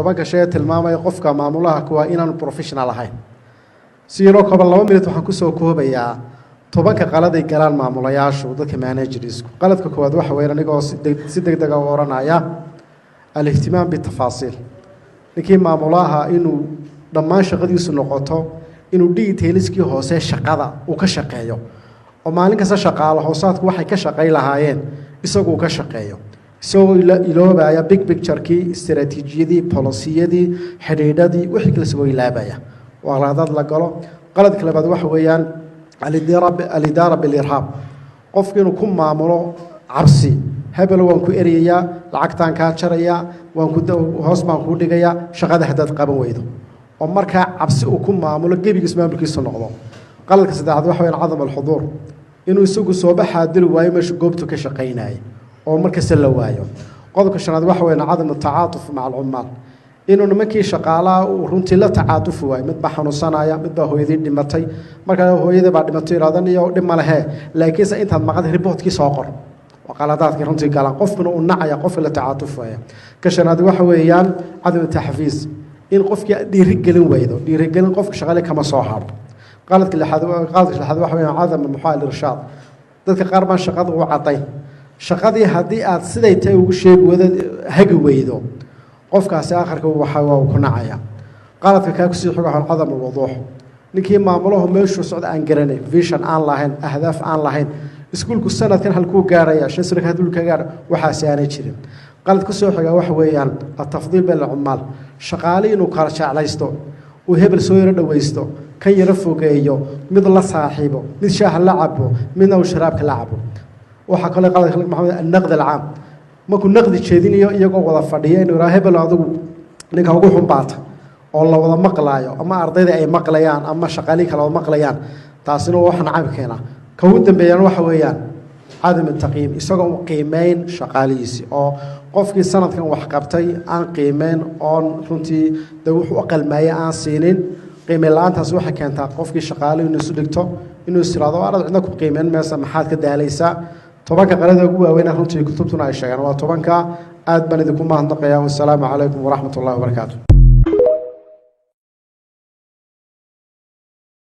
10-ka shay ee tilmaamaya qofka maamulaha kuwa inaanu professional ahayn. Si yaroo kooban, 2 minute, waxaan kusoo koobayaa 10-ka qaladay galaan maamulayaashu, dadka managersku. Qaladka koowaad waxa weyan, anigoo si deg dega u oranaya, الاهتمام بالتفاصيل. Ninkii maamulaha inuu dhammaan shaqadiisu noqoto inuu detailskii hoose shaqada uu ka shaqeeyo, oo maalin kasta shaqaalo hoosaadku waxay ka shaqayn lahaayeen isagu uu ka shaqeeyo, isagoo iloobaya big picturekii, istaraatiijiyadii, policyyadii, xidhiidhadii, wixii kale isagoo ilaabaya. Waa qaladaad la galo. Qaladka labaad waxa weeyaan الإدارة بالإرهاب. Qofku inuu ku maamulo cabsi: hebel waan ku eryayaa, lacagtaan kaa jarayaa, waan ku hoos baan kuu dhigayaa shaqada haddaad qaban weydo, oo markaa cabsi uu ku maamulo, gebigiis maamulkiisu noqdo. Qaladka saddexaad waxa weyaan عدم الحضور, inuu isagu sooba xaadiri waayo meesha goobtu ka shaqaynayay, oo markasta la waayo. Qodobka shanaad waxa weyaan عدم التعاطف مع العمال, inuu nimankii shaqaalaha uu runtii la tacaatufi waayo. Mid baa xanuunsanaya, mid baa hooyadii dhimatay, markaa hooyadii baa dhimatay yidhahdan iyo dhib ma lehe, laakiinse intaad maqantay reportkii soo qor. Waa qaladaadkii runtii galaan. Qofkuna uu nacaya qofka la tacaatufaya. Ka shanaad waxa weeyaan عدم التحفيز, in qofkii dhiirigelin weydo. Dhiirigelin qofka shaqale kama soo haro. Qaladka lixaad waxa weeyaan عدم muxaa الإرشاد. Dadka qaar baan shaqada u cadayn. Shaqadii haddii aad siday tahay ugu sheegi wada hagi weydo, qofkaasi akharka waxa waa ku nacaya. Qaladka kaa kusii xigo waxaa عدم الوضوح. Ninkii maamulahu meeshuu socda aan garanayn, vision aan lahayn, ahdaaf aan lahayn, iskuulku sanadkan halkuu gaaraya, 5 sano hadduu ka gaar, waxaasi aanay jirin. Qalad kusoo xiga waxa weeyaan التفضيل بين العمال. Shaqaale inuu kala jeclaysto, uu hebel soo yaro dhowaysto, kan yaro fogeeyo, mid la saaxiibo, mid shaaha la cabo, midna uu sharaabka la cabo. Waxaa kaloo qaladka maxamed النقد العام. Markuu naqdi jeedinayo iyagoo wada fadhiya, inuu yidhaha hebel adigu ninka ugu xunbaata, oo la wada maqlaayo, ama ardayda ay maqlayaan ama shaqaalihii kale wada maqlayaan, taasina waa wax nacab keenaa. Ka ugu dambeeyana waxa weeyaan عدم التقييم, isagoo qiimeyn shaqaalihiisi, oo qofkii sanadkan wax qabtay aan qiimeyn, oon runtii de wuxuu u qalmaayay aan siinin. Qiimeyn la-aantaasi waxay keentaa qofkii shaqaale inuu isu dhigto, inuu is tiraado arad cidna ku qiimeyn maysa, maxaad ka daalaysaa? 10-ka qalada ugu waaweyna runtii kutubtuna ay sheegaan waa 10-ka. Aad baan idinku mahadnaqayaa. Wasalaamu calaykum waraxmat ullahi wabarakaatu.